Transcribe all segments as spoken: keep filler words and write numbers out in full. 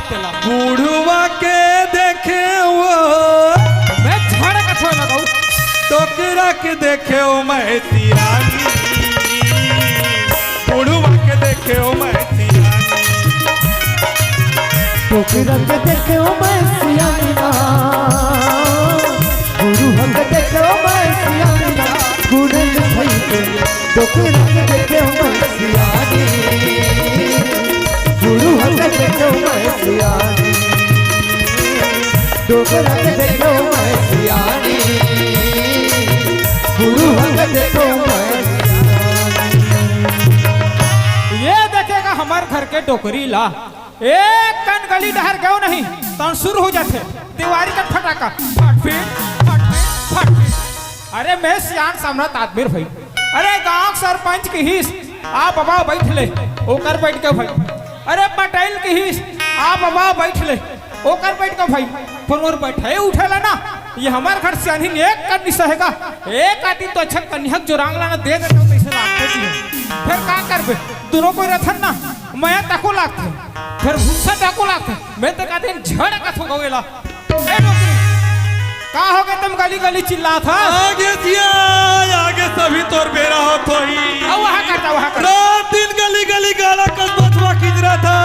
बुढ़वा के देखे वो, मैं झड़ कथो लगाऊ। टोकरा के देखे वो मैं सियानी, बुढ़वा के देखे वो मैं सियानी। टोकरा के देखे वो मैं सियानी ना, बुढ़वा के देखे वो मैं सियानी ना, गुरल भई के टोकरा के देखे वो मैं सियानी, बुढ़वा के देखे वो मैं सियानी, टोकरा के देखे वो मैं सियानी, बुढ़वा के देखे वो मैं ये देखेगा हमार घर के डोकरी ला। एक कन गली डहर गयो नहीं, तहन शुरू हो जाथे देवारी का फटाका, फटफिट, फटफिट, फटफिट। अरे मैं सियान समरत आदमी रही। अरे गांव सरपंच किहिस, आ बबा बैठ ले, ओकर बैठ के भाई। अरे पटेल किहिस, आ बबा बैठ ले, ओकर बैठ के भाई। पर मोर बैठे उठे ला ना, ये हमार घर सियानहिन एक कन निसहेगा, एक आदमी तो अच्छा कन्हक जोरांग लाना दे देता हूँ, तैसे लागथे जी। फिर का करबे, दोनों कोई रथन ना, मैं तको लागथे, फिर भूसा तको लागथे, मैं तो कहते हैं झड़ कथो गवेला। ए डोकरी, का हो गए तुम गली गली चिल्लात हा? आगे जिया, आगे सभी तोर बेरा होत होही। अब वहाँ कर जा, वहाँ कर। रात दिन गली गली गाला कस बचवा किंजरा था,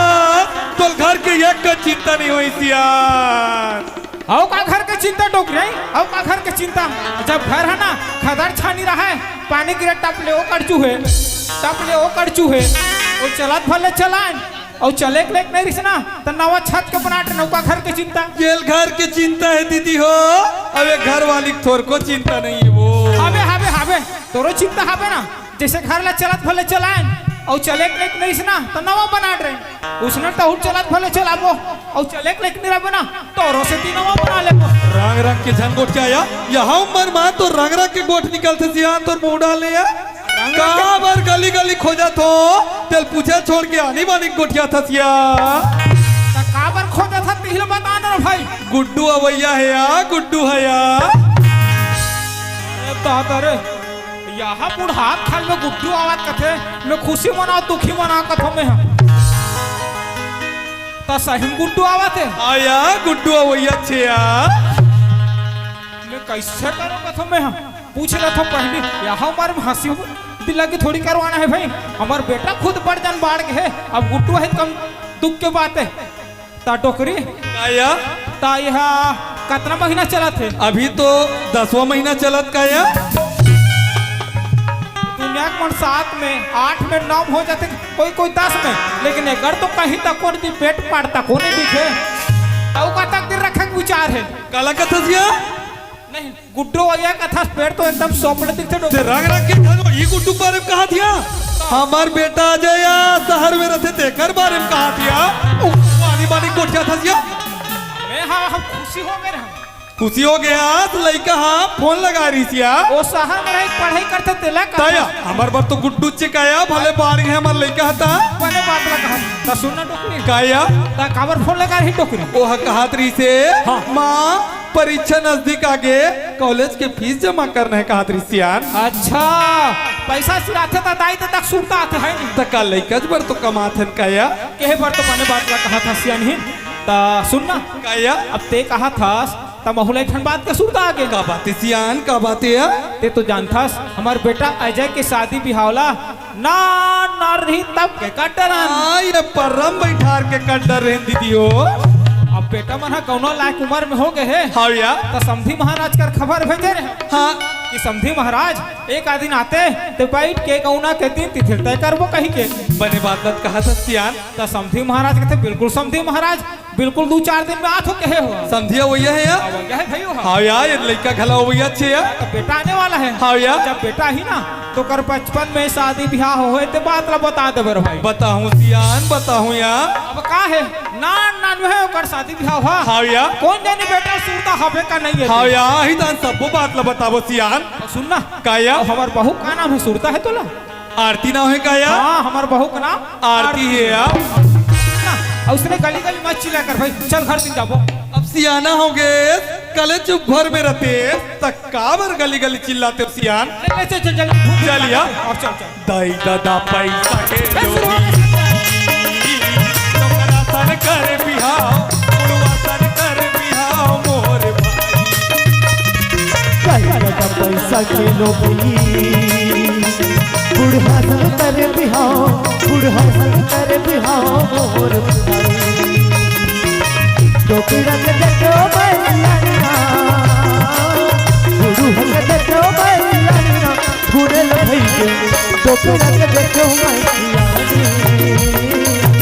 तोर घर के एक का चिंता नहीं होई सियान। अउ का घर के चिंता डोकरी, अउ का घर के चिंता? जब घर है ना खदर छानी रहा है, पानी गिरे टप ले ओकर चूहे, टप ले ओकर चूहे, वो चलत भले चलान, अउ चले के लेक नहीं रिस ना, त नवा छत के बनाट नौका घर के चिंता। जेल घर के चिंता है दीदी हो, अब ये घर वाली के थोर को चिंता नहीं है वो। हबे, हबे, हबे, तोरो चिंता हबे ना, जैसे घर ला चलत भले चलाएन, अउ चले के लेक नहीं रिस ना, त नवा बनाट रहे। उसने टहुर चलत भले चलाबो, अउ चले के लेक नहीं रहबे ना, तोरो से तीन नवा बना लेबो। रंग रंग के झन गोठ के आया, यहाँ उम्र मा तो रंग रंग के गोठ निकलथे सियान तोर मुंह डाले या। काबर गली गली खोजत हो, तेल पूछे छोड़ के आनी बानी गोठिया थसिया। त काबर खोजत हस, तिहिल बता ना भाई। गुड्डू अवैया है या, गुड्डू है या। ए दादा रे, यहाँ बुढ़ात खाल में गुड्डू आवत कथे, मैं खुशी मनाओ, दुखी मना कथो मैं हम। त सही में गुड्डू आवत है। आया, गुड्डू अवैया छे या। मैं कैसे करो कथो मैं हम। पूछ लेथो पहली, यहाँ उम्र में हंसी दिला की थोड़ी करवाना है भाई। हमार बेटा खुद बड़ जान बाढ़ के है, अब गुड्डू है कम दुख के बात है। ता डोकरी, काया? ता यह कतना महीना चलत है? अभी तो दसवां महीना चलत काया। दुनिया के मन सात में, आठ में, नौ में हो जाथे, कोई कोई दस में, लेकिन एकर तो कहीं तक कोन दी पेट पाड़ तक कोन दिखे। अउ का तक दिन रखे के विचार है? काला कथस या? नहीं, गुड्डू भैया कथस पेट तो एकदम सोपड़ दिखथे डोकरी। रंग रंग के धनो, ई गुड्डू के बारे में कहा थिया? हमार बेटा अजय या शहर में रहथे, तेकर बारे में कहा थिया? उ पानी पानी गोठिया थसिया। मैं हाँ, हम खुशी हो गए हम। खुशी हो गया, आज लइका हा फोन लगा रही सिया। ओ शहर में रही पढ़ाई करथे तेला का। ताया, हमार बर तो गुड्डू चिकाया, भले बाढ़ गए हमार लइका हा ता। बने बात ला कहा। ता सुन ना डोकरी। काया? ता काबर फोन लगा रही डोकरी? ओह कहत रही से, हाँ। माँ, परीक्षा नजदीक आगे, कॉलेज के फीस जमा करना है कहत रही सियान। अच्छा, पैसा सिराथे त दाई त तक सुरता आथे है नहीं। त का लइका बर तो कमाथन काया? केहे बर तो बने बात ला कहा था सियान ही। त सुन ना। काया? अब ते कहा था त महुला एक ठन बात के सुरता आगे। का बात है सियान, का बात है? ते तो जानथस, हमार बेटा अजय के शादी बिहाव ला ना, ना रही तब के कट डरन। हाँ, ये परम बैठार के कट डर रहे दीदी हो। अब बेटा मन ह कौनो लायक उम्र में हो गए है। हाँ भैया। त समधी महाराज कर खबर भेजे रहे। हाँ। कि समधी महाराज एक आदिन आते, ते बैठ के गौना के दिन तिथि तय करबो कही के। बने बात बात कहा था सियान। त समधी महाराज कहते, "बिल्कुल समधी महाराज, बिल्कुल दू चार दिन में आथो कहे हो।" समधिया वही है या? हाँ, वही है भैया। हाँ यार, ये लइका घला वही अच्छे या। त बेटा आने वाला है। हाँ यार। जब बेटा ही ना, तो कर बचपन में शादी ब्याह होए ते बात ला बता दे बर भाई। बताहूँ सियान, बताहूँ या। अब का है, नान नान में है ओकर शादी ब्याह हुआ। हाँ या। कोन जानी बेटा सुरता हबे का नहीं है। हाँ या, ही तान सबो बात ला बताबो सियान। सुन ना। का या? अब हमार बहू का नाम है, सुरता है तोला? आरती नाम है का या? हाँ, हमार बहू का नाम आरती है या। ना, अउ उसने गली गली मत चिल्ला कर भाई, चल घर दिन जाबो। अब सियाना हो गए, कले चुप घर में रहते, त काबर गली गली चिल्लाते हो सियान? ले, ले, चल, चल, चल, घूम चल या। और चल, चल। दाई दादा पैसा के ए, सुनो। लोभी, तोकरा सन कर बिहाव। सकेलो भाई, बुढ़ा संग करे बिहाव, बुढ़ा संग करे बिहाव मोर भाई। डोकरा के देखो बैरिया ना, बुढ़ू के देखो बैरिया ना, सुने लो भैया, डोकरा के देखो बैरिया।